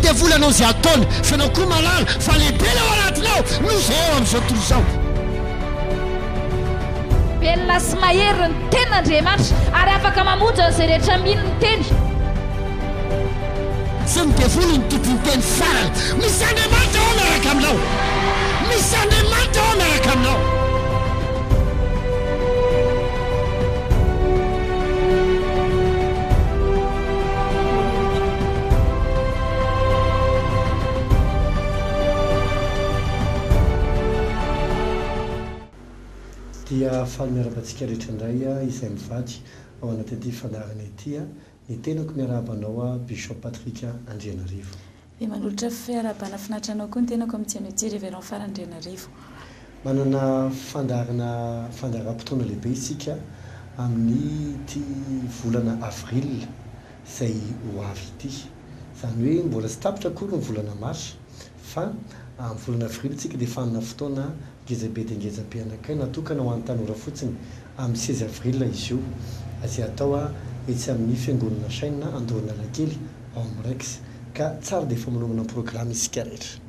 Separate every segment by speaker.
Speaker 1: devoly hanao izay ataony, fa ianao koa mahalala fa lehibe ilay ao anatinao noho izay eo amin'izao tontolo izao.
Speaker 2: Velona sy mahery ny Tenin'Andriamanitra ary afaka mamonjy an'izay rehetra mino ny Teny.
Speaker 1: Tsy ny devoly no tompon'ny teny farany. Misy Andriamanitra ao miaraka aminao. Misy Andriamanitra ao miaraka aminao.
Speaker 3: Dia faly miarahaba antsika rehetra indray izay mivady ao anatin'ity fandaharana ity. Ny tenako miarahaba anao Bishop Patrick Andrianarivo.
Speaker 4: Dia manolotra fiarahabana finaritra anao koa ny tenako amin'ity anio ity Révérend Fara Andrianarivo.
Speaker 3: Manana fandaharana fandaharam-potoana lehibe isika amin'ity volana avril izay ho avy ity. Izany hoe mbola tsy tapitra akory ny volana marsa fa amin'ny volana avril isika dia efa hanana fotoana Ngezabe dia ngezabe anankiray natokana ho an'ny tanora fotsiny, amin'ny seize avril izy io, izay hatao etsy amin'ny Fiangonana Shine Andohanalakely ao amin'ny Rex. Ka tsara dia efa manomana ny programa isika rehetra.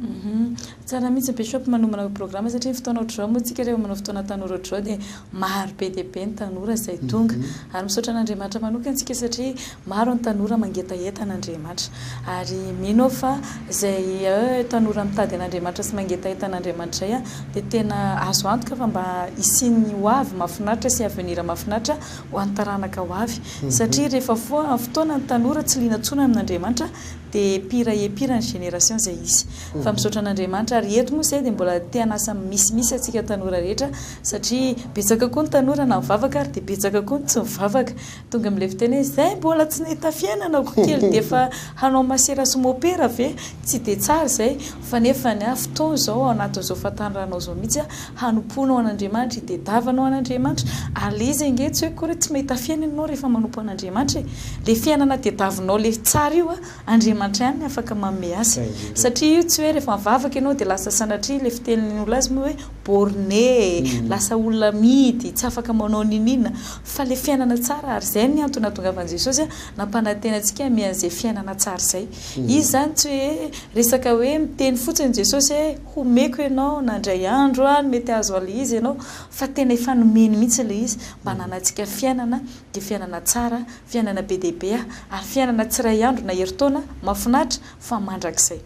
Speaker 4: Tsara mihitsy Bishop manomana programa satria ny fotoana ohatr'izao moa tsika rehefa manao fotoana tanora ohatr'izao dia maro be dia be ny tanora izay tonga. Ary misaotra an'Andriamanitra manokana isika satria Maro ny tanora mangetaheta an'Andriamanitra. Ary mino aho fa izay tanora mitady an'Andriamanitra sy mangetaheta an'Andriamanitra izay dia tena azo antoka fa mba hisian'ny ho avy mahafinaritra sy avenir mahafinaritra ho an'ny taranaka ho avy. Satria rehefa fotoana ny tanora tsy liana intsony amin'Andriamanitra dia pire et pire ny génération izay hisy. Fa misaotra an'Andriamanitra. Ary eto moa izay dia mbola te hanasa misimisy antsika tanora rehetra satria betsaka koa ny tanora na mivavaka ary dia betsaka koa ny tsy mivavaka. Tonga amin'ilay fiteny hoe izay mbola tsy nahita fiainana ko kely dia efa hanao masera sy mopera ve? Tsy dia tsara izay fa nefa ny ahy fotoana izao ao anatin'izao fahatanoranao izao mihitsy hanompoanao an'Andriamanitra, hitediavanao an'Andriamanitra ary ilay izy ange tsy hoe akory hoe tsy mahita fiainana ianao rehefa manompo an'Andriamanitra e! Ilay fiainana tediavinao ilay tsara io Andriamanitra ihany no afaka manome azy satria io tsy hoe rehefa mivavaka ianao dia lasa sanatria ilay fitenin'ny olona azy moa hoe borné e, lasa olona amidy, tsy afaka manao n'inon'inona fa ilay fiainana tsara ary izay ny antony nahatongavan'i Jesosy nampanantena antsika hanome an'izay fiainana tsara izay. Izy izany tsy hoe resaka hoe miteny fotsiny Jesosy hoe homeko ianao na indray andro any mety hahazo an'ilay izy ianao fa tena efa nomeny mihitsy ilay izy mba hananantsika fiainana dia fiainana tsara Fiainana be dia be ary fiainana tsy iray andro na herintaona mahafinaritra fa mandrakizay.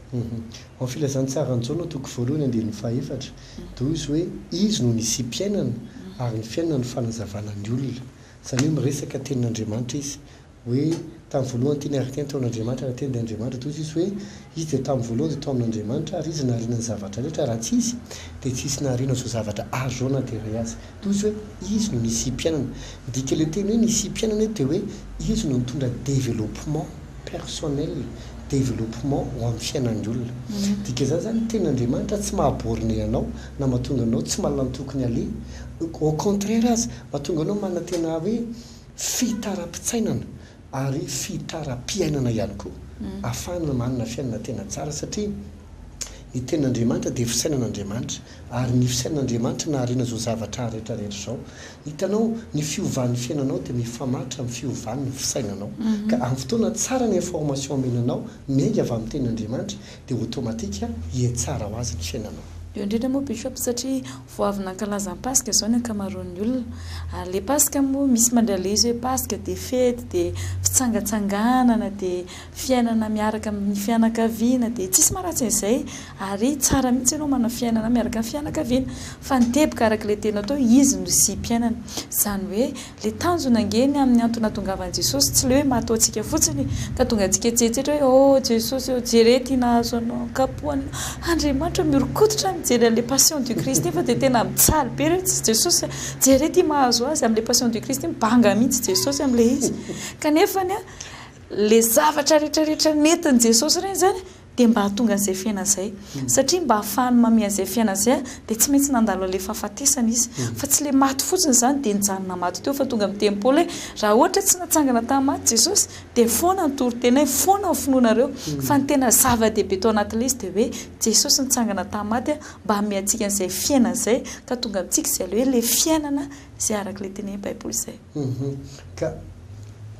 Speaker 3: Ao Filazantsaran'i Jaona toko voalohany andininy fahaefatra dia hoy izy hoe Izy no nisiam-piainana ary ny fiainana no fanazavana ny olona. Izany hoe miresaka tenin'Andriamanitra izy hoe tamin'ny voalohany Teny ary Teny tao amin'Andriamanitra ary Teny dia Andriamanitra. Dia hoy izy hoe Izy dia tamin'ny voalohany dia tao amin'Andriamanitra ary Izy nahariana ny zavatra rehetra raha tsy Izy dia tsy hisy nahariana izao zavatra azo izao na dia iray aza. Toy izy hoe izy no nisiam-piainana. Ny dikan'ilay teny hoe nisiam-piainana eto dia hoe izy no nitondra développement personnel, développement ho amin'ny fiainan'ny olona. Dikan'izany izany ny tenin'Andriamanitra tsy maha-borné anao na mahatonga anao tsy mahalala ny tokony haleha. Au contraire aza, mahatonga anao manana tena hoe fitaram-pitsainana ary fitaram-piainana ihany koa. Ahafahana manana fiainana tena tsara satria ny tenin'Andriamanitra dia fisainan'Andriamanitra. Ary ny fisainan'Andriamanitra nahariana izao zavatra rehetra rehetra izao. Hitanao, ny fiovan'ny fiainanao dia mifamatotra amin'ny fiovan'ny fisainanao. Ka amin'ny fotoana tsara ny information omena anao, miainga avy amin'ny tenin'Andriamanitra, dia automatique hihatsara ho azy ny fiainanao.
Speaker 4: Eo indrindra moa Bishop satria vao avy nankalaza ny Paska izao ny ankamaroan'ny olona. Ary ilay Paska moa misy mandray ilay izy hoe Paska dia fety dia fitsangatsanganana dia fiainana miaraka amin'ny fianakaviana dia tsisy maharatsy an'izay Ary tsara mihitsy ianao manana fiainana miaraka amin'ny fianakaviana. Fa ny teboka araka ilay teny atao izy no zihim-piainana. Izany hoe ilay tanjona ange ny amin'ny antony nahatongavan'i Jesosy tsy ilay hoe maty ho antsika fotsiny ka tonga antsika hitsetsetra hoe oh Jesosy ô jereo ity nahazo anao kapohana. Andriamanitra mihoron-koditra mijery an'ilay passion du Christ iny fa dia tena mijaly be re Jesosy a. Jereo ity mahazo azy amin'ilay passion du Christ iny banga mihitsy Jesosy amin'ilay izy. Kanefa ny ilay zavatra rehetra rehetra nentin'i Jesosy ireny izany dia mba hahatonga an'izay fiainana izay. Satria mba hahafahany mamehy an'izay fiainana izay dia tsy maintsy nandalo an'ilay fahafatesana izy. Fa tsy ilay maty fotsiny izany dia nijanona maty teo fa tonga miteny Paoly hoe raha ohatra tsy natsangana tamin'ny maty Jesosy dia foana ny toritenay, foana ny finoanareo. Fa ny tena zava-dehibe tao anatin'ilay izy dia hoe Jesosy nitsangana tamin'ny maty mba hamehy antsika an'izay fiainana izay ka tonga amintsika izay ilay hoe ilay fiainana izay araka ilay tenenin'ny Baiboly izay.
Speaker 3: Ka.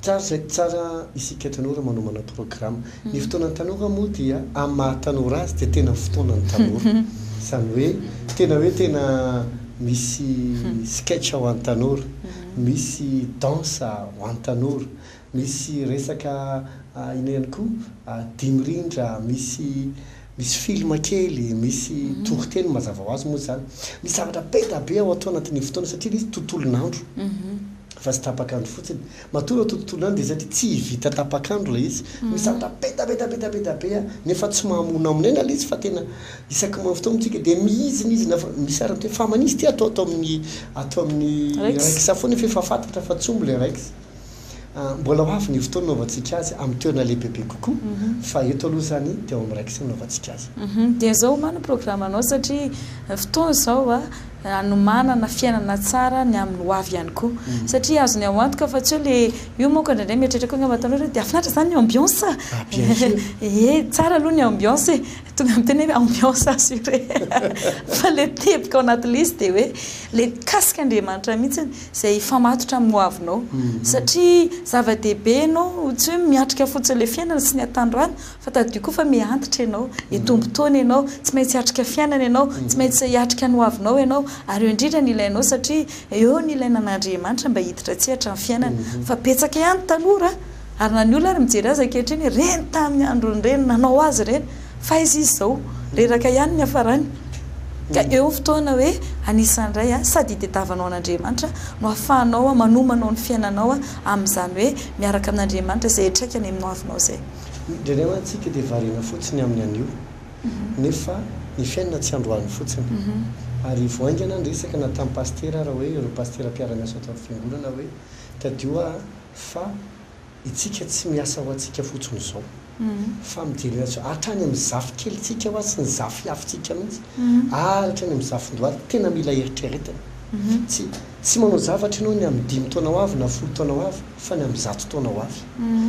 Speaker 3: Tsara izay, tsara isika tanora manomana programme. Ny fotoanan'ny tanora moa dia amin'ny maha tanora azy dia tena fotoanan'ny tanora. Izany hoe tena hoe tena misy sketch ho an'ny tanora, misy danse ho an'ny tanora, misy resaka inona ihany koa, dihy mirindra, misy misy film kely, misy toriteny mazava ho azy moa izany. Misy zavatra be dia be ao atao anatin'iny fotoana satria ilay izy tontolon'andro fa tsy tapak'andro fotsiny. Matoa atao tontolon'andro dia satria tsy vita tapak'andro ilay izy. Misy zavatra be dia be dia be dia be dia be nefa tsy mahamonamonaina ilay izy fa tena isaky ny manao fotoana isika dia mihizinizina fa misy ary miteny fa manisy ity atao ato amin'ny ato amin'ny Raiksa foana nefa efa fantatra fa tsy omby ilay Raiksa. Mbola ho avy ny fotoana hanaovantsika azy amin'ny toerana lehibebe kokoa fa eto aloha izany dia ao amin'ny Raiksa no hanaovantsika azy.
Speaker 4: Dia izao omano ny programanao satria fotoana izao hanomanana fiainana tsara ny amin'ny ho avy ihany koa. Satria azony ao antoka fa tsy hoe le io manko indraindray mieritreritra koa angamba tanora hoe dia hahafinaritra izany ny ambiance.
Speaker 3: Ah bien sûr.
Speaker 4: Ie, tsara aloha ny ambiance e. Tonga miteny hoe ambiance assurée. Fa le teboka ao anatin'ilay izy dia hoe le mikasika Andriamanitra mihitsy izay hifamatotra amin'ny ho avinao. Satria zava-dehibe ianao tsy hoe miatrika fotsiny ilay fiainana sy ny hatandroana Fa tadidio koa fa miha-antitra ianao, hitombo taona ianao, tsy maintsy hiatrika fiainana ianao, tsy maintsy hiatrika ny hoavinao ianao, ary eo indrindra ny ilainao satria eo ny ilaina an'Andriamanitra mba hiditra an-tsehatra amin'ny fiainana. Fa betsaka ihany ny tanora, ary na ny olona ary mijery azy ankehitriny, ireny tamin'ny androny ireny, nanao azy ireny, fa aiza izy izao? Reraka ihany ny hiafarany. Ka eo ny fotoana hoe anisan'ny iray sady hitediavanao an'Andriamanitra no ahafahanao manomanao ny fiainanao amin'izany hoe miaraka amin'Andriamanitra izay hiantraikany amin'ny hoavinao izay.
Speaker 3: Indraindray mantsy isika dia variana fotsiny amin'ny anio, nefa ny fiainana tsy androany fotsiny. Ary vao haingana niresaka na tamin'ny pasitera ara hoe ireo pasitera mpiara-miasa ato amin'ny fiangonana hoe tadidio aho fa itsika tsy miasa ho antsika fotsiny izao fa amin'ny génération hatrany amin'ny zafikelintsika hoa sy ny zafiafintsika mihitsy ary hatrany amin'ny zafindohaly tena mila eritreretina. Tsy tsy manao zavatra ianao ny amin'ny dimy taona ho avy na folo taona ho avy fa ny amin'ny zato taona ho avy.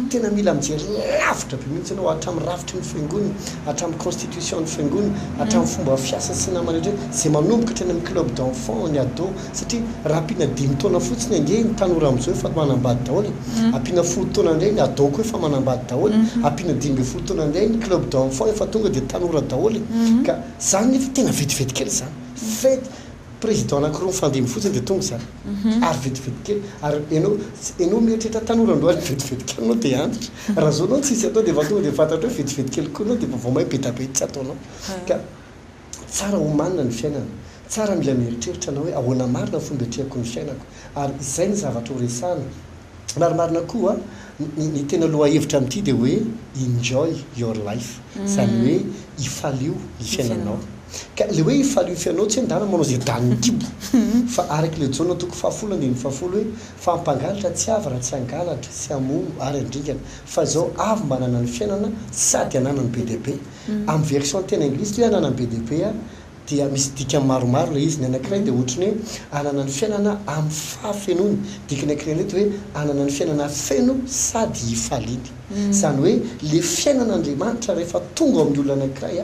Speaker 3: Tena mila mijery lavitra be mihitsy ianao hatramin'ny rafitry ny fiangonana, hatramin'ny constitution ny fiangonana, hatramin'ny fomba fiasa sy ny namana rehetra, izay manomboka hatrany amin'ny club d'enfants, ny ado, satria raha ampiana dimy taona fotsiny ange ny tanora amin'izao efa manambady daholo e, ampiana folo taona indray ny ado koa efa manambady daholo, ampiana 15 taona indray ny club d'enfants efa tonga dia tanora daholo e, ka izany nefa tena vetivety kely izany, fety. Président anakiroa mifandimby fotsiny dia tonga izany. Ary vetivety kely. Ary ianao, ianao mieritreritra tanora androany vetivety kely anao dia antitra. Raha zao anao tsisy atao dia efa tonga dia fantatrao hoe vetivety kely koa anao dia efa vao may be da be tsy ataonao. Ka tsara omanina ny fiainana. Tsara mila mieritreritra anao hoe ahoana marina ny fomba iatrehako ny fiainako. Ary izay ny zavatra ho resahana. Marimarina koa, ny ny tena lohahevitra amin'ity dia hoe enjoy your life, izany hoe ifalio ny fiainanao. Ka ilay hoe ifalio ny fiainanao tsy hoe ndana manao izay danin'ny kibo, fa araka ilay Jaona toko fahafolo andininy fahafolo hoe fa mpangalatra tsy avy raha tsy hangalatra sy hamono ary handringana, fa izao avy mba hananany fiainana sady hananany be dia be. Amin'ny version teny anglisy ilay hoe hananany be dia be dia misy dikany maromaro ilay izy, ny anankiray dia ohatry ny hoe hanana ny fiainana amin'ny fahafenoany, dikany ankiray indray dia hoe hanana ny fiainana feno sady hifaliany. Izany hoe ilay fiainan'Andriamanitra rehefa tonga ao amin'ny olona anankiray,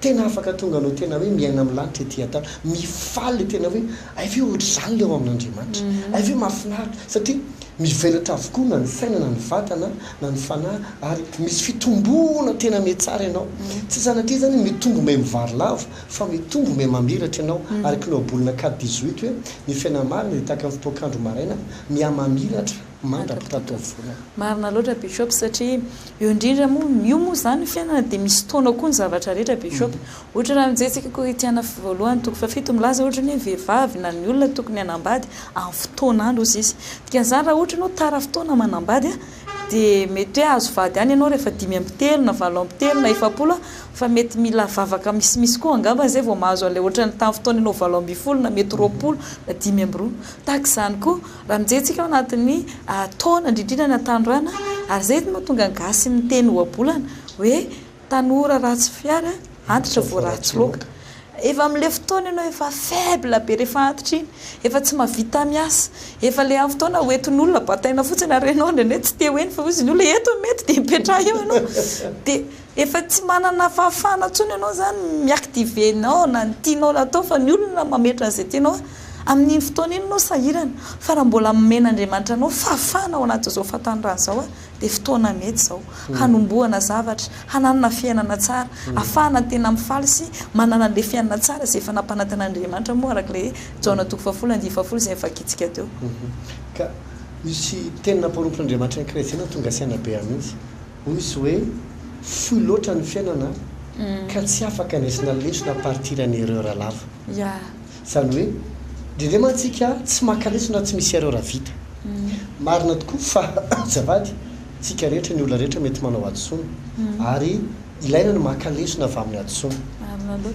Speaker 3: tena afaka tonga anao tena hoe miaina amin'ny lanitra ety an-tany, mifaly ilay tena hoe hay ve ohatr'izany ilay ao amin'Andriamanitra, hay ve mahafinaritra, satria mivelatra avokoa na ny saina na ny vatana na ny fanahy ary misy fitomboana tena mihatsara ianao. Tsy sanatria izany hoe mitombo miha mivarilavo fa mitombo miha mamiratra ianao araka ny ohabolana quatre dix-huit hoe ny fiainana marina dia tahaka ny fipoak'andro maraina miha-mamiratra mandra-pitataovonana.
Speaker 4: Marina loatra Bishop satria eo indrindra moa io moa izany ny fiainana dia misy taona koa ny zavatra rehetra Bishop. Ohatra raha mijery tsika Korintiana voalohany toko fahafito milaza ohatra ny hoe vehivavy na ny olona tokony hanambady amin'ny fotoan'andro hozy izy. Dikan'izany raha ohatra ianao tara fotoana manambady dia mety hoe azo vady ihany ianao rehefa 35 na 38 na 40 fa mety mila vavaka misimisy koa angamba izay vao mahazo an'ilay ohatran'ny tamin'ny fotoana ianao 18 na mety 20 na 25. Tahaka izany koa raha mijery tsika ao anatin'ny taona indrindra indrindra ny hatanorana ary izay no mahatonga ny gasy miteny ohabolana hoe Tanora ratsy fiara, antitra vao ratsy loaka. Efa amin'ilay fotoana ianao efa faible be rehefa antitra iny, efa tsy mahavita miasa, efa ilay amin'ny fotoana hoentin'olona bataina fotsiny ary ianao indraindray tsy te ho eny fa hozy ny olona eto no mety dia mipetraha eo ianao. Dia efa tsy manana fahafahana intsony ianao izany mi-activer-nao na ny tianao natao fa ny olona mametra an'izay tianao. Amin'iny fotoana iny ianao sahirana, fa raha mbola omen'Andriamanitra anao fahafahana ao anatin'izao fahatanorana izao dia fotoana mety izao hanombohana zavatra, hananana fiainana tsara, ahafahana tena mifaly sy manana an'ilay fiainana tsara izay efa nampanantenan'Andriamanitra moa araka ilay Jaona toko fahafolo andiany fahafolo izay novakintsika teo.
Speaker 3: Ka misy tenina mpanompon'Andriamanitra anankiray izay no tonga saina be mihitsy. Hoy izy hoe, Fohy loatra ny fiainana ka tsy afaka andraisana lesona à partir ny erreur lava. Izany hoe, indraindray mantsy isika tsy maka lesona raha tsy misy erreur vita. Marina tokoa fa azafady, tsika rehetra, ny olona rehetra mety manao hadisoana. Ary ilaina ny maka lesona avy amin'ny hadisoana.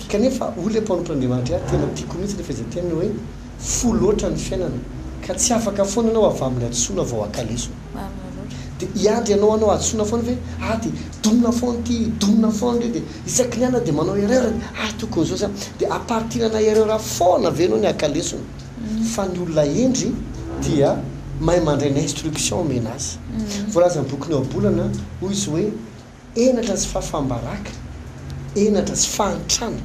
Speaker 3: Kanefa hoy ilay mpanompon'Andriamanitra ahy, tena tiako mihitsy ilay fehezanteniny hoe, Fohy loatra ny fiainana ka tsy afaka foana ianao avy amin'ny hadisoana vao haka lesona. Dia hiandry ianao hanao hadisoana foana ve? Ah dia domina foana ity, domina foana ry dia isaky ny alina dia manao erreur dia ah tokony izao izany. Dia à partir ana erreur foana ve ianao ny haka lesona? Fa ny olona hendry dia mahay mandray ny instruction omena azy. Voalazan'ny bokin'ny Ohabolana hoy izy hoe henatra sy fahafaham-baraka, henatra sy fahantrana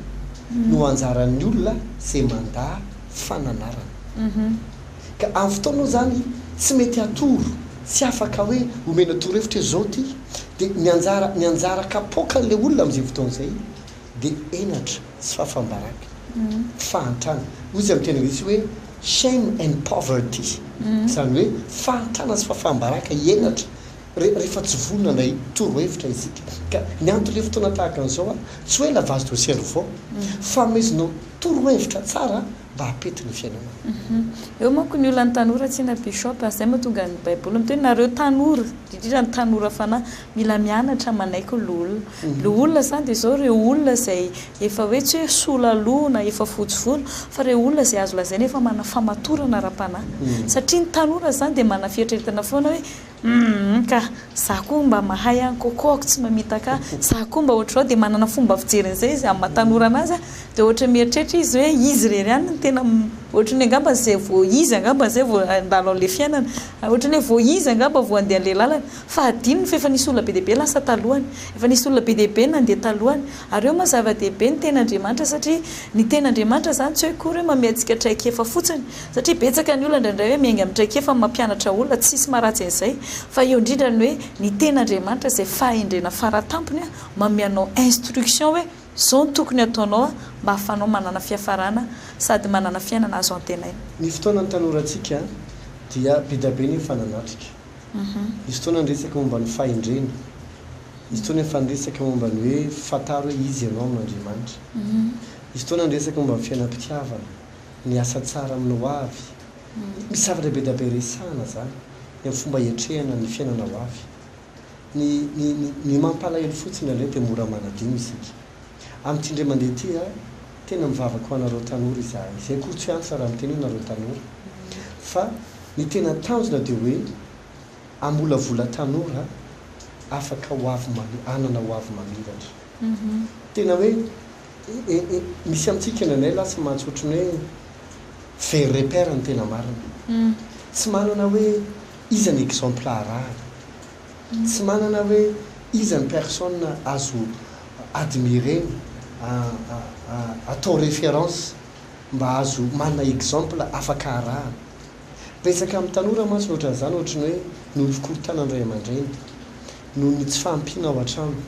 Speaker 3: no anjaran'ny olona izay mandà fananarana. Ka amin'ny fotoana moa izany tsy mety atoro, tsy afaka hoe omena torohevitra hoe izao ity, dia ny anjara ny anjara kapoakan'ilay olona amin'izay fotoana izay dia henatra sy fahafaham-baraka, fahantrana. Hoy izy amin'ny teny anglisy hoe shame and poverty, izany hoe fahantrana sy fahafaham-baraka, henatra rehefa tsy vonona handray torohevitra isika. Ka ny anton'ilay fotoana tahaka an'izao tsy hoe lavage de cerveau, fa amezanao torohevitra tsara mba hampety ny fiainanao.
Speaker 4: Eo manko ny olan'ny tanora tsinona Bishop a, zay mahatonga ny baiboly miteny nareo tanora, indrindra ny tanora fanahy, mila mianatra manaiky loholona. Loholona zany dia zao ireo olona izay efa hoe tsy hoe sola loha na efa fotsy volo fa ireo olona izay azo lazaina efa manana famatorana ara-panahy. Satria ny tanora zany dia manana fieritreretana foana hoe Humm ka, za koa mba mahay an, coco-ako tsy mamitaka ahy, za koa mba ohatr'izao dia manana fomba fijery an'izay izy amin'ny maha tanora anazy an, dia ohatra mieritreritra izy hoe izy irery ihany no tena ohatran'ny angamba izay vao izy angamba izay vao handalo an'ilay fiainana, ohatran'ny hoe vao izy angamba vao handeha an'ilay lalana, fa adinony fa efa nisy olona be dia be lasa talohany, efa nisy olona be dia be nandeha talohany, ary eo moa zava-dehibe ny tenin'Andriamanitra satria ny tenin'Andriamanitra izany tsy hoe akory hoe manome antsika traikefa fotsiny, Satria betsaka ny olona indraindray hoe miainga amin'ny traikefa mampianatra olona, tsisy maharatsy an'izay, fa eo indrindra ny hoe ny tenin'Andriamanitra izay fahendrena faratampony manome anao instruction hoe zao no tokony ataonao mba ahafahanao manana fiafarana sady manana fiainana azo antenaina.
Speaker 3: Ny fotoana nitanorantsika dia be dia be ny efa nanatrika. Nisy fotoana niresaka momba ny fahendrena, nisy fotoana efa niresaka momba ny hoe fantaro hoe iza ianao amin'Andriamanitra, nisy fotoana niresaka momba ny fiainam-pitiavana, ny asa tsara amin'ny ho avy. Misy zavatra be dia be resahana izany, ny amin'ny fomba hiatrehana ny fiainana ho avy. Ny, ny, ny, ny mampalahelo fotsiny indraindray dia mora manadino isika. Amin'ity indray mandeha ity aho, tena mivavaka ho anareo tanora izahay. Izay akory tsy hoe antitra raha miteny hoe nareo tanora. Fa ny tena tanjona dia hoe hamolavola tanora afaka ho avy mami-, hanana ho avy mamiratra. Tena hoe E e misy amintsika indraindray lasa mantsy ohatran'ny hoe very repère ny tena marina. Tsy manana hoe iza ny exemple arahana. Tsy manana hoe iza ny personne azo admirer-na, atao référence mba azo manana exemple afaka arahana. Betsaka amin'ny tanora mantsy ny ohatran'izany ohatran'ny hoe noho ny fikorontanan'ny ray aman-dreny, noho ny tsy fahampiana ao an-trano.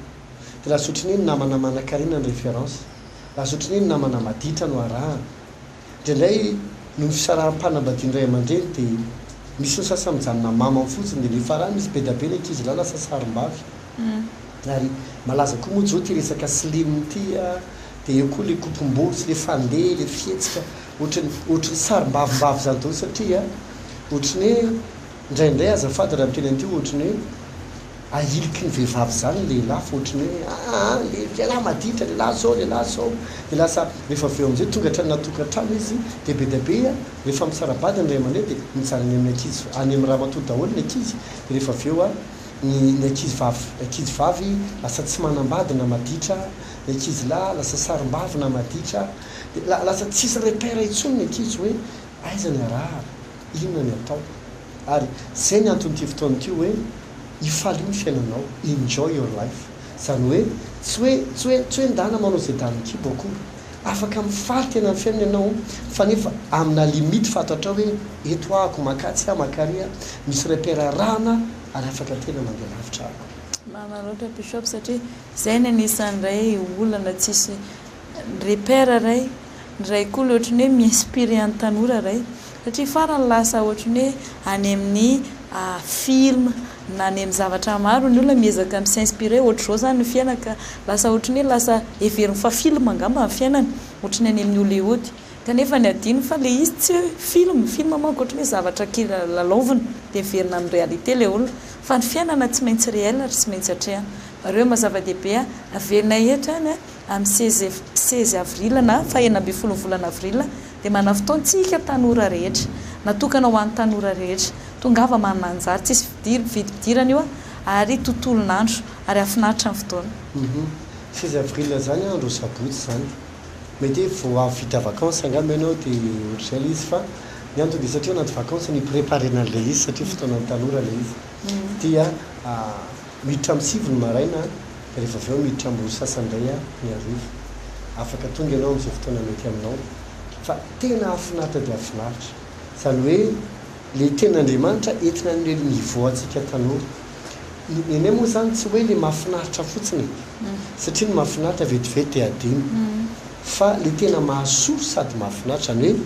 Speaker 3: Dia lasa ohatran'ny hoe ny namana manankarena ny référence. Lasa ohatran'ny hoe ny namana maditra no arahana. Indraindray noho ny fisaraham-panambadian'ny ray aman-dreny dia misy ny sasany mijanona mamany fotsiny dia nifarany misy be dia be ny ankizy lahy lasa sarim-bavy. Ary malaza koa moa zao ity resaka slim ity a, dia eo koa ilay kopom-bolo sy ilay fandeha, ilay fihetsika ohatran'ny ohatran'ny sarim-bavimbavy izany daholo satria ohatran'ny hoe indraindray azafady raha miteny an'ity ohatran'ny hoe Ahiliky ny vehivavy izany ny lehilahy fa ohatry ny hoe aa le lehilahy maditra, lehilahy zao, lehilahy zao, dia lasa rehefa avy eo amin'izay tonga hatrany anaty tokantrano izy dia be dia be a, rehefa misara-bady ny ray aman-dreny dia mijanona any amin'ny ankizy any amin'ny ramatoa daholo ny ankizy dia rehefa avy eo a ny ny ankizy vavy ankizy vavy lasa tsy manambady na maditra, ny ankizy lahy lasa sarim-bavy na maditra, dia la lasa tsisy repère intsony ny ankizy hoe aiza ny arahana, inona ny atao. Ary zay ny anton'ity fotoana ity hoe ifalio ny fiainanao, enjoy your life. Zany hoe tsy hoe tsy hoe tsy hoe ndana manao izay danin'ny kibo akory. Afaka mifaly tena amin'ny fiainana ianao fa nefa amina limite fantatrao hoe eto ahako mankatsy aho mankary aho, misy repère arahana ary afaka tena mandeha lavitra ahako.
Speaker 4: Marina loatra Bishop satria zay ny anisan'ny ray olana tsisy repère ray, ny ray koa le ohatran'ny hoe mi-inspirer an'ny tanora ray satria farany lasa ohatran'ny hoe any amin'ny film na any amin'ny zavatra maro ny olona miezaka mi-s'inspirer ohatr'izao izany ny fiainana ka lasa ohatran'ny hoe lasa heveriny fa film angamba ny fiainana ohatran'ny any amin'ny Hollywood kanefa ny adino fa ilay izy tsy hoe film, film manko ohatran'ny hoe zavatra kely lalaovina dia miverina amin'ny réalité ilay olona fa ny fiainana tsy maintsy réel ary tsy maintsy atrehana. Ireo maha zava-dehibe averinay eto ihany amin'ny seize seize avril na faha 16 ny volana avril dia manana fotoantsika tanora rehetra natokana ho an'ny tanora rehetra tongava manana anjara tsisy fidir vidim-pidirana io ary tontolon'andro ary hahafinaritra ny fotoana.
Speaker 3: Hum seize avril zany andro sabotsy zany mety hoe vao avy vita vacances angamba ianao dia ohatr'izay ilay izy fa ny antony dia satria anaty vacances no hi-preparena an'ilay izy satria fotoanan'ny tanora ilay izy dia miditra amin'ny sivy ny maraina Dia rehefa avy eo miditra amin'ny roa sasany indray aho ny hariva. Afaka tonga ianao amin'izay fotoana mety aminao. Fa tena hahafinaritra dia hahafinaritra. Izany hoe ilay tenin'Andriamanitra entina hanome niveau antsika tanora. Ny nenay moa izany tsy hoe ilay mahafinaritra fotsiny e. Satria ny mahafinaritra vetivety dia hadino. Fa ilay tena mahasoa sady mahafinaritra. Izany hoe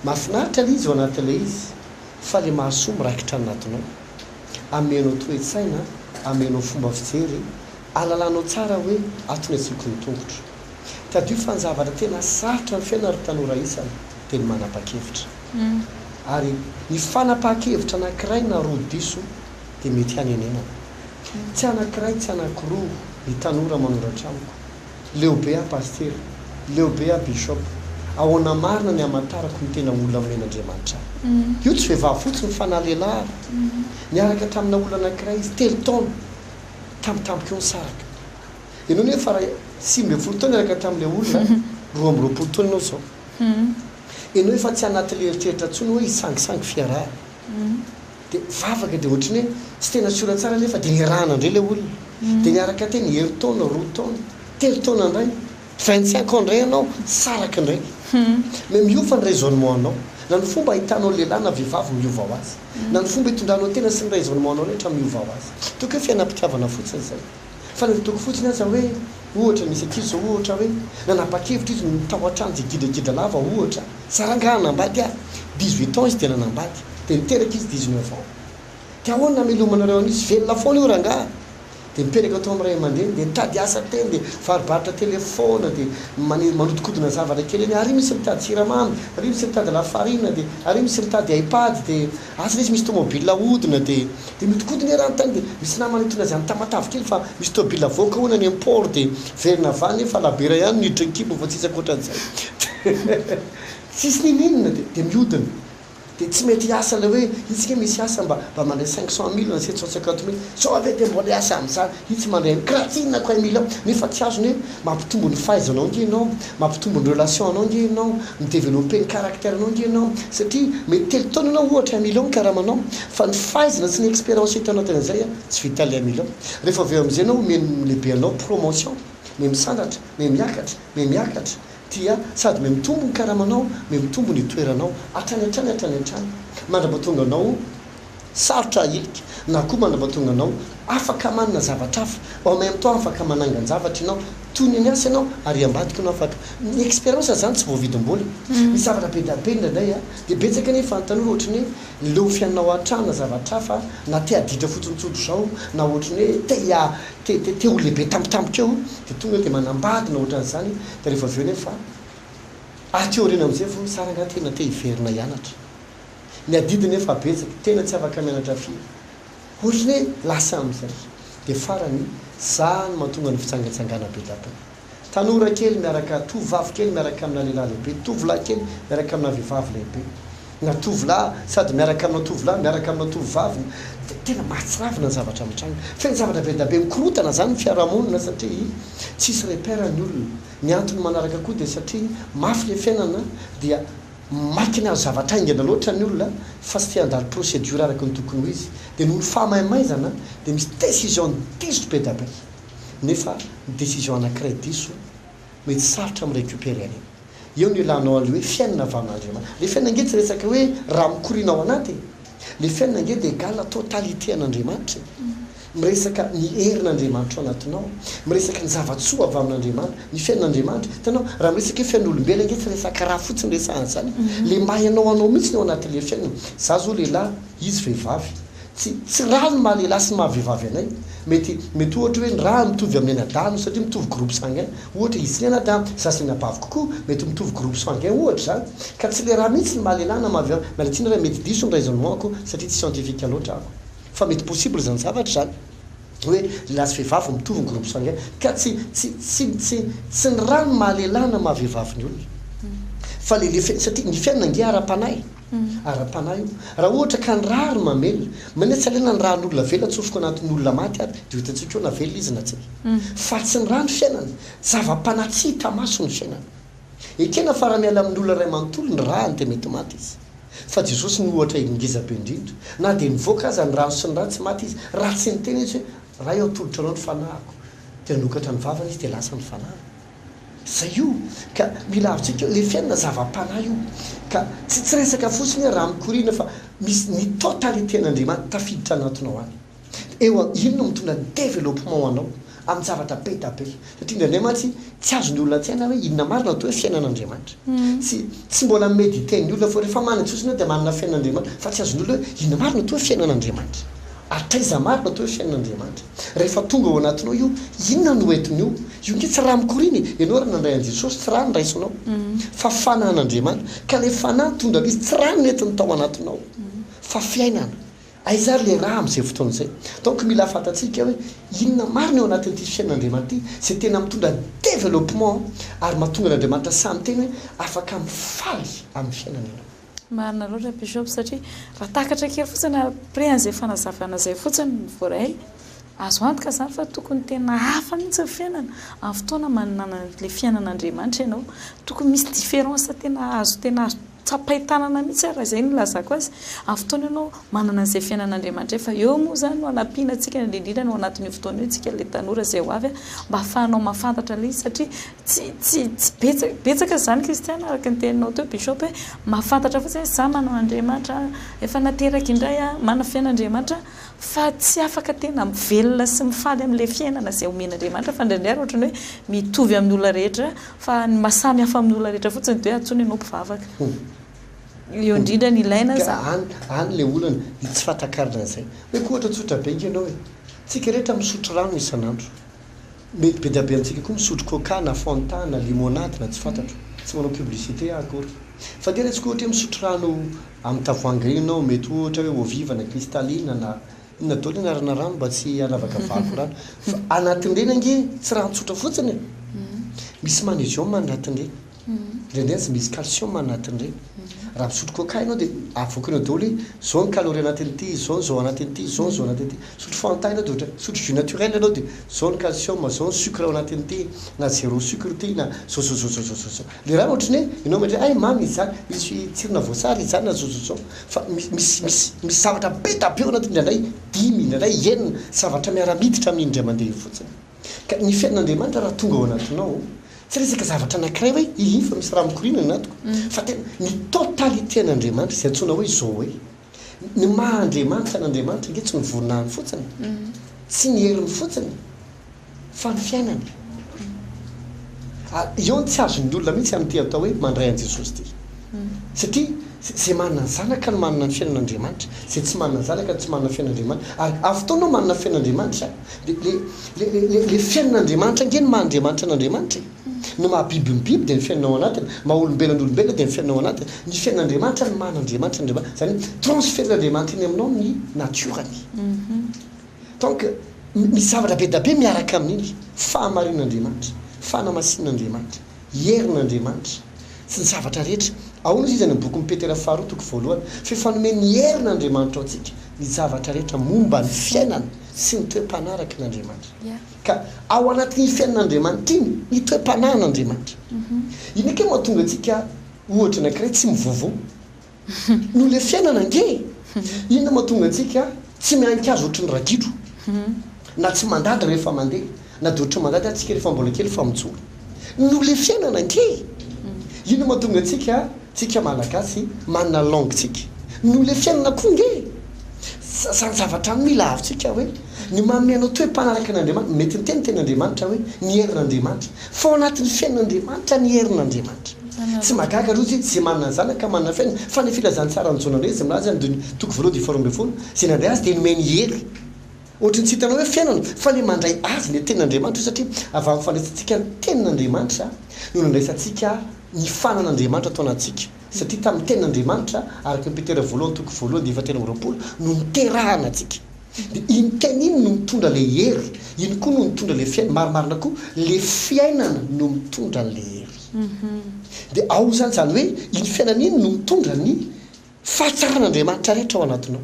Speaker 3: mahafinaritra ilay izy ao anatin'ilay izy fa ilay mahasoa miraikitra anatinao. Amenao toe-tsaina, amenao fomba fijery, alalanao tsara hoe ato ny asiako ny tongotro. Tadidio fa ny zavatra tena sarotra amin'ny fiainana ry tanora isany dia ny manapa-kevitra. Ary ny fanapahan-kevitra anankiray na roa diso dia mety hanenenana. Tsy anankiray tsy anankiroa ny tanora manoratra amiko. Leo be aho Pasitera, leo be aho Bishop, ahoana marina ny hamantarako ny tena olona nomen'Andriamanitra ahy? Io tsy vehivavy fotsiny fa na lehilahy ary. Niaraka tamina olona anankiray izy telo taona, tampotampoka eo nisaraka. Ianao nefa raha 19 taona niaraka tamin'ilay olona, 22 taona ianao izao. Ianao efa tsy anatin'ilay eritreritra intsony hoe hisangisangy fiarahana. Dia vavaka dia ohatran'ny hoe tsy tena siora tsara nefa dia niarahana indray ilay olona. Dia niaraka teny herintaona, roa taona, telo taona indray, 25 ans indray ianao, saraka indray. Mais miova ny raisonnement anao. Na ny fomba ahitanao lehilahy na vehivavy miova ho azy. Na ny fomba itondranao tena sy ny raisonnement anao rehetra miova ho azy. Toko hoe fiainam-pitiavana fotsiny izay. Fa na dia toko fotsiny aza hoe, ohatra misy ankizy izao ohatra hoe nanapa-kevitra izy ny tao an-trano izay gidragidra lava ohatra, za rangahy hanambady aho, 18 ans izy dia nanambady, dia niteraka izy 19 ans. Dia ahoana namelomanareo an'izy? Velona foana io rangahy. Dia nipetraka tao amin'ny ray aman-dreny, dia nitady asa teny, dia varobarotra telefaona, dia mane- manodikodina zavatra kely eny, ary misy mitady siramamy, ary misy mitady lafarina, dia ary misy mitady ipad, dia asa lesy misy tomobile ahodina, dia Dia mihodinkodina eran'ny tany dia misy namana hitondra azy any Tamatave kely fa misy tôbila avoaka hono any am port dia miverina avy any nefa labiera ihany no hiditra ny kibo fa tsisy ankoatran'izay. Tsisy ninoninona dia dia mihodina. Dia tsy mety hiasa ilay hoe itsy nge misy asa mba mba mandray 500 mille na 750 mille sao ve dia mbola hiasa amin'izany itsy mandray an'i kiraha tsy inona ko un million nefa tsy azony hoe Mampitombo ny fahaizanao ange ianao, mampitombo ny relation anao ange ianao, mi-developper ny caractère anao ange ianao, satria mety telo taona ianao ohatra un million ny karamanao, fa ny fahaizana sy ny expérience hita anatin'izay tsy vitan'ilay un million. Rehefa avy eo amin'izay ianao omen'ny lehibe anao promotion, miha misandratra, miha miakatra, miha miakatra, dia sady miha mitombo ny karamanao, miha mitombo ny toeranao, hatrany hatrany hatrany hatrany, mandra-pahatonga anao Sarotra ahilika na koa mandrapatonga anao afaka manana zavatra hafa, en même temps afaka manangan-javatra ianao, toy ny niasa ianao ary ambadika ianao afaka, ny expérience zany tsy voavidim-bola, misy zavatra be dia be indraindray a, dia betsaka anefa ny tanora ohatry ny hoe leo fiainana ao an-trano na zavatra hafa na te haditra fotsiny tsotra izao na ohatry ny hoe te hiha te te te ho lehibe tampotampoka eo dia tonga dia manambady na ohatran'izany dia rehefa avy eo nefa aty aoriana amin'izay vao za rangahy tena te hiverina hianatra. Ny adidy nefa betsaka, tena tsy afaka mianatra firy. Ohatry ny hoe lasa amin'izay. Dia farany, za no mahatonga ny fijangajangana be dia be. Tanora kely miaraka, tovovavy kely miaraka amina lehilahy lehibe, tovolahy kely miaraka amina vehivavy lehibe. Na tovolahy sady miaraka amina tovolahy, miaraka amina tovovavy. Dia tena mahatsiravina ny zavatra mitranga. Feno zavatra be dia be mikorontana izany ny fiarahamonina satria tsisy repère ny olona. Ny antony manaraka koa dia satria mafy ilay fiainana dia Maty ny azo zavatra haingana loatra ny olona fa tsy te handalo procédure araka ny tokony ho izy dia noho ny fahamaimaizana dia misy décision diso be da be nefa ny décision anakiray diso. Mety sarotra mi-recuperer an'iny. Eo no ilanao an'ilay hoe fiainana avy amin'Andriamanitra. Ilay fiainana ange tsy resaka hoe rà mikoriana ao anaty e. Ilay fiainana ange dia égal totalité an'Andriamanitra e. Miresaka ny herin'Andriamanitra ao anatinao, miresaka ny zava-tsoa avy amin'Andriamanitra, ny fiainan'Andriamanitra. Hitanao, raha miresaka hoe fiainan'olombelona ange tsy resaka rà fotsiny resahana izany e. Ilay maha ianao anao mihitsy ny ao anatin'ilay fiainana. Za zao lehilahy, izy vehivavy. Tsy tsy rà ny maha lehilahy sy ny maha vehivavy anay. Mety mety ohatra hoe ny rà mitovy amin'ny anadahiny satria mitovy groupe sanguin. Ohatra izy sy ny anadahiny, za sy ny anabaviko koa mety mitovy groupe sanguin ohatra izany. Ka tsy le rà mihitsy ny maha lehilahy na maha vehivavy. Miala tsiny raha mety diso ny raisonnement-ko satria tsy scientifique loatra aho. Fa mety possible izany zavatra izany. Hoe lehilahy sy vehivavy mitovy ny groupe sanguin. Ka tsy tsy tsy tsy tsy ny rà no maha lehilahy na maha vehivavy ny olona. Fa le le satria ny fiainana ange ara-panahy. Ara-panahy io. Raha ohatra ka ny rà ry mamelona, maninona tsy alaina ny ràn'olona velona atsofoko anatin'ny olona maty ary dia ho hitantsika eo na velona izy na tsia. Fa tsy ny rà ny fiainana. Zava-panahy tsy hita maso ny fiainana. Ekena fa raha miala amin'ny olona iray manontolo ny ràny dia mety maty izy. Fa Jesosy no ohatra ngeza be indrindra. Na dia nivoaka aza ny rano sy ny rà tsy maty izy raha tsy niteny izy hoe, Ray ô atolotro anao ny fanahiko. Dia nanokatra ny vavany izy dia lasa ny fanahiny. Zay io ka mila azontsika eo, le fiainana zava-panahy io ka tsy tsy resaka fotsiny hoe raha mikoriana fa misy ny totalité an'Andriamanitra tafiditra anatinao any. Eo iny no mitondra développement ho anao amin'ny zavatra be da be satria indraindray mantsy tsy azon'ny olona an-tsaina hoe inona marina atao hoe fiainan'Andriamanitra. Tsy tsy mbola mi-méditer ny olona fa rehefa manan-tsosona dia manana fiainan'Andriamanitra fa tsy azon'ny olona hoe inona marina atao hoe fiainan'Andriamanitra. Hatraiza marina atao hoe fiainan'Andriamanitra? Rehefa tonga ao anatinao io, inona no entin'io? Io nge tsy rà mikoriana e! Ianao raha nandray an'i Jesosy, tsy rà no raisinao, fa fanahin'Andriamanitra. Ka ilay fanahy nitondra an'izy, tsy rà no nentiny tao anatinao, fa fiainana. Aiza ary ilay rà amin'izay fotoana izay? Donc mila fantatsika hoe inona marina eo anatin'ity fiainan'Andriamanitra ity, izay tena mitondra développement ary mahatonga an'Andriamanitra sahy miteny hoe afaka mifaly amin'ny fiainana ianao.
Speaker 4: Marina loatra Bishop satria raha takatra kely fotsiny après an'izay fanazavana izay fotsiny ny voaray, azo antoka izany fa tokony tena hafa mihitsy ny fiainana amin'ny fotoana manana ilay fiainan'Andriamanitra ianao. Tokony misy différence tena azo tena azo tsapain-tanana mihitsy ary raha izay no ilazako azy, amin'ny fotoana ianao manana an'izay fiainan'Andriamanitra efa eo moa izany no hanampiana antsika indrindra indrindra ny ao anatin'io fotoana io tsika ilay tanora izay ho avy mba ahafahanao mahafantatra ilay izy satria Tsy tsy tsy betsaka betsaka izany kristiana araka ny teninao teo Bishop hoe mahafantatra fotsiny hoe za manao Andriamanitra efa nateraka indray aho manana fiainan'Andriamanitra fa tsy afaka tena mivelona sy mifaly amin'ilay fiainana izay omen'Andriamanitra fa indraindray ary ohatran'ny hoe mitovy amin'ny olona rehetra fa ny maha samy hafa amin'ny olona rehetra fotsiny dia hoe antsoina ianao mpivavaka. Eo indrindra ny ilaina
Speaker 3: Ka
Speaker 4: za.
Speaker 3: any any ilay olana, ny tsy fahatakarana an'izay. Hoe koa ohatra tsotra be ange ianao e, tsika rehetra misotro rano isan'andro. Mety be dia be amintsika koa misotro coca na fanta na limonade na tsy fantatro. Tsy manao publicité aho akory. Fa ndeha raisiko ohatra hoe misotro rano amin'ny tavoahangy ireny ianao, mety ohatra hoe eau vive na cristalline na inona daholo ny anarana rano mba tsy hanavakavahako rano. Fa anatin'ireny ange tsy rano tsotra fotsiny e! Misy magnésium anatin'ireny. Indraindray aza misy calcium anatin'ireny. Raha misotro coca ianao dia avoakanao daholo hoe izao ny calorie anatin'ity, izao ny zao anatin'ity, izao ny zao anatin'ity. Misotro fanta ianao dia ohatra, misotro jus naturel ianao dia izao ny calcium, izao ny sucre ao anatin'ity, na zéro sucre ity, na zao zao zao zao zao zao zao. Ilay rano ohatran'ny hoe ianao mieritreritra hay mamy izy izany, misy tsirona voasary izy izany na zao zao zao. Fa misy misy misy misy zavatra be dia be ao anatiny, indraindray dimy, indraindray enina, zavatra miara-miditra amin'iny indray mandeha iny fotsiny. Ka ny fiainan'Andriamanitra raha tonga ao anatinao, tsy resaka zavatra anankiray hoe iny fa misy rano mikoriana ny anatiko, fa tena ny totalité an'Andriamanitra, izay antsoina hoe Zoe. Ny maha Andriamanitra an'Andriamanitra ange tsy ny voninahiny fotsiny, tsy ny heriny fotsiny, fa ny fiainany. Ary eo no tsy azon'ny olona mihitsy amin'ity atao hoe mandray an'i Jesosy ity. Satria izay manana ny Zanaka no manana ny fiainan'Andriamanitra, izay tsy manana ny Zanaka no tsy manana ny fiainan'Andriamanitra. Ary avy fotoana ianao manana fiainan'Andriamanitra, dia le le le le le fiainan'Andriamanitra ange no maha Andriamanitra an'Andriamanitra e. Ny maha biby ny biby dia ny fiainana ao anatiny, maha olombelona ny olombelona dia ny fiainana ao anatiny. Ny fiainan'Andriamanitra no maha an'Andriamanitra an'Andriamanitra. Izany hoe transfert-n'Andriamanitra eny aminao ny natiorany. Donc misy zavatra be dia be miaraka amin'iny, fahamarinan'Andriamanitra, fanamasinan'Andriamanitra, herin'Andriamanitra, sy ny zavatra rehetra. Ahoana hozy izy any amin'ny bokin'i Petera faharoa toko voalohany, fa efa nomen'ny herin'Andriamanitra ho antsika ny zavatra rehetra momba ny fiainana sy ny toe-panahy araka an'Andriamanitra. Ka ao anatin'iny fiainan'Andriamanitra iny ny toe-panahin'Andriamanitra. Iny ange mahatonga antsika ohatra anankiray tsy mivovoa. Noho ilay fiainana ange e! Inona mahatonga antsika tsy mihanika-azy ohatry ny ragidro? Na tsy mandady rehefa mandeha, na dia ohatry ny mandady aza tsika rehefa mbola kely fa mijoro. Noho le fiainana ange e! Inona mahatonga antsika, tsika Malagasy, manana langue tsika? Noho le fiainana koa ange e! Zany zavatra any mila azontsika hoe, ny manome anao toe-panaraka an'Andriamanitra, mety niteny ny tenin'Andriamanitra hoe, ny herin'Andriamanitra, fa ao anatin'ny fiainan'Andriamanitra ny herin'Andriamanitra. Tsy mahagaga aloha izy, izay manana ny Zanaka manana fiainana, fa ny filazantsaran'i Jaona indray izay milaza ny toko voalohany dia faharoa 12, izay nandray azy dia nomeny hery. Ohatry ny tsy hitanao hoe fiainana fa le mandray azy le tenin'Andriamanitra io satria avy amin'ny fandraisantsika ny tenin'Andriamanitra no nandraisantsika ny fanan'Andriamanitra tao anatintsika satria tamin'ny tenin'Andriamanitra araka ny Petera voalohany toko voalohany dia 24 no niterahana antsika dia iny teny iny no mitondra le hery iny koa no mitondra le fiainana marimarina koa le fiainana no mitondra an'le hery dia ao izany izany hoe iny fiainana iny no mitondra ny Fahatsaran'Andriamanitra rehetra ao anatinao.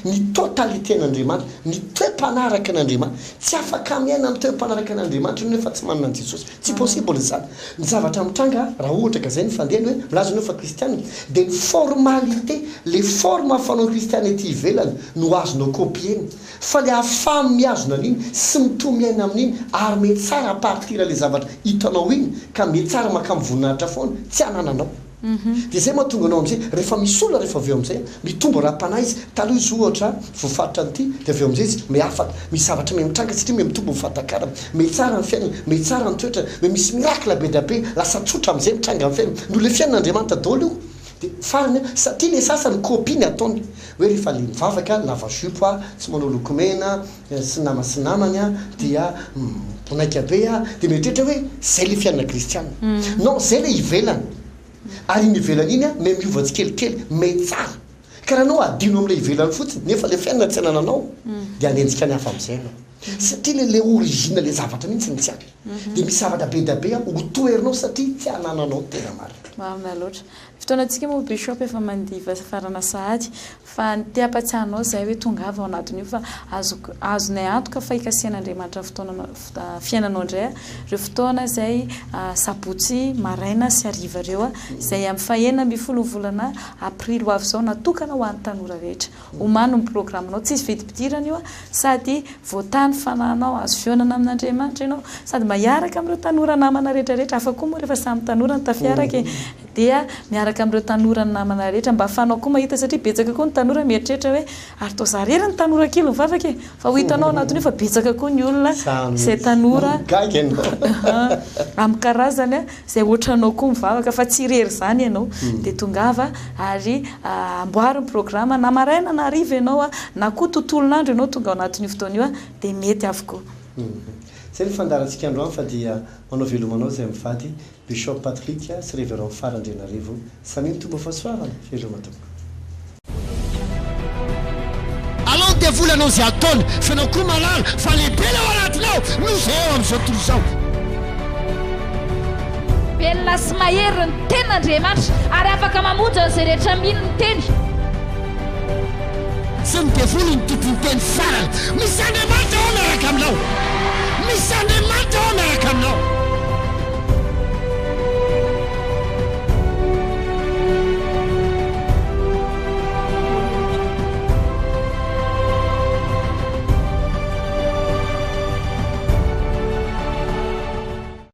Speaker 3: Ny totalité-n'Andriamanitra, ny toe-panaraka an'Andriamanitra. Tsy afaka miaina amin'ny toe-panaraka an'Andriamanitra ianao nefa tsy manana an'i Jesosy. Tsy possible izany. Ny zavatra mitranga, raha ohatra ka izay ny fandehany hoe milaza ianao fa kristiana, dia ny formalité, le forme fanao kristiana ety ivelany no azonao copier-na. Fa le ahafaha mihazona an'iny sy mitohy miaina amin'iny ary mihatsara à partir le zavatra hitanao iny ka mihatsara mankamy voninahitra foana, tsy anananao. Dia izay mahatonga anao amin'izay, rehefa misy olona rehefa avy eo amin'izay, mitombo ara-panahy izy, taloha izy ohatra voafaritra an'ity, dia avy eo amin'izay izy miha-afaka, misy zavatra miha-mitranga satria miha-mitombo ny fahatakarana, miha-tsara ny fiainana, miha-tsara ny toetrany, miha-misy miracle be dia be, lasa tsotra amin'izay mitranga amin'ny fiainana, noho ilay fiainan'Andriamanitra daholo io. Dia farany, satria ilay sasany copie ny ataony, hoe rehefa ilay mivavaka, lava jupe aho, tsy manao lokomena, sy nama sy namany an, dia mibonaika be an, dia mieritreritra hoe zay le fiainana kristiana. Non, zay le ivelany. Ary iny ivelany iny an, miha miova tsikelikely, miha tsara. Ka raha anao adino amin'ilay ivelany fotsiny, nefa le fiainana tsy anananao, dia hanenjika ny hafa amin'izay ianao. Satria le le origine le zavatra mihitsy no tsy any. Dia misy zavatra be dia be an, ho toherinao satria tsy anananao ny tena marina.
Speaker 4: Marina loatra. Ny fotoanantsika moa Bishop efa mandiva farana sahady fa ny te hampatsiahy anao izay hoe tongava ao anatin'io fa azoko azonay antoka fa hikasihan'Andriamanitra ny fotoananao fiainanao indray ireo fotoana izay sabotsy maraina sy hariva ireo izay amin'ny fahenina 16 ny volana aprily ho avy izao natokana ho an'ny tanora rehetra. Omano ny programanao, tsisy vidim-pidirana io sady voatahy ny fanahinao, azo fihaonana amin'Andriamanitra ianao, sady mba hiaraka amin'ireo tanora namana rehetra rehetra, hafa koa moa rehefa samy tanora no tafiaraka e, dia miaraka amin'ireo tanora namana rehetra mba ahafahanao koa mahita satria betsaka koa ny tanora mieritreritra hoe ary toa za irery ny tanora kely mivavaka e, fa ho hitanao anatin'io fa betsaka koa ny olona izay tanora amin'ny karazany izay ohatranao koa mivavaka fa tsy irery izany ianao dia tongava ary amboary ny programa na maraina na hariva ianao na koa tontolon'andro ianao tonga ao anatin'io fotoana io dia mety avokoa.
Speaker 3: Izay ny fandaharantsika androany fa dia manao veloma anao izay mivady Bishop Patrick sy Révérend Fara Andrianarivo. Samia mitombo fahasoavana. Veloma tompoko.
Speaker 1: Alao ny devoly hanao izay ataony, fa ianao koa mahalala fa lehibe ilay ao anatinao noho izay ao amin'izao tontolo izao.
Speaker 2: Velona sy mahery ny tenin'Andriamanitra ary afaka mamonjy an'izay rehetra mino ny teny.
Speaker 1: Tsy ny devoly no tompon'ny teny farany. Misy Andriamanitra ao miaraka aminao. Misy Andriamanitra.